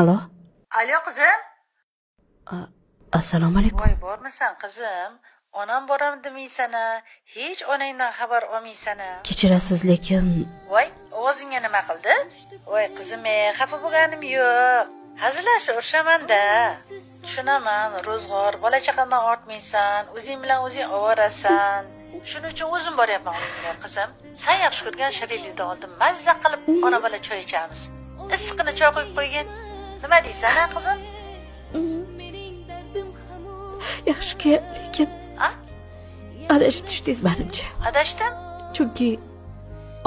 Alo. Alo, qizim. Assalomu alaykum. Voy, bormisan, qizim? Onam boram demaysan-a, hech onangdan xabar olmaysan-a. Kechirasiz, lekin Voy, ovozingga nima qildi? Voy, qizim, ey, xafa bo'lganim yo'q. Hazillashib urishaman-da. Tushunaman, ro'zg'or, bola chaqadan ortmaysan, o'zing bilan o'zing ovorasan. Shuning uchun o'zim boryapman uyingga, qizim. San yaxshi ko'rgan shirinlikni oldim. Mazza qilib ona bola choy ichamiz. Issiqqina choy qo'yib qo'ygin. Nima deysan, a, qizim? Yaxshiki, lekin A? adashib tushdingiz manimcha. Adashdim? Chunki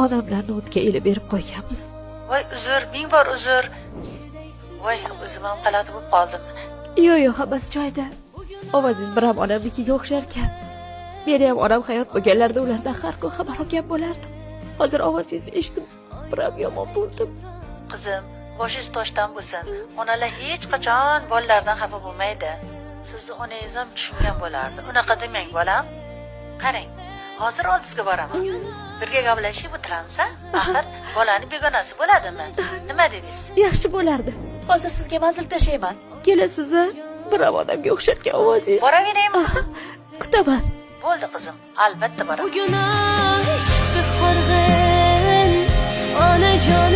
onamlarni o'tga elib berib qo'yganmiz. Voy, uzr, ming bor uzr. Voy, o'zim ham g'alati bo'lib qoldim. Yo'q, hammasi joyida. Ovozingiz biram onamnikiga o'xsharkan. Meni ham onam hayot bo'lganlarida ulardan har kun xabar olgan bo'lardim. Hozir ovozingizni eshitib, biram yomon bo'ldim. Qizim, boshingiz toshdan bo'lsin. Onalar hech qachon bolalardan xafa bo'lmaydi. Sizni onangiz ham tushungan bo'lardi. Unaqa demang, bolam. Qarang, hozir oldingizga boraman. Birga gaplashib o'tiramiz, a? Axir bolani begonasi bo'ladimi? Nima dedingiz? Yaxshi bo'lardi. Hozir sizga manzil tashlayman. Kelasiz, a? Biram onamga o'xsharkan ovozingiz. Boraveraymi, qizim? Kutaman. Bo'ldi, qizim, albatta boraman. Bugun ay chiqdi horg'in onajon.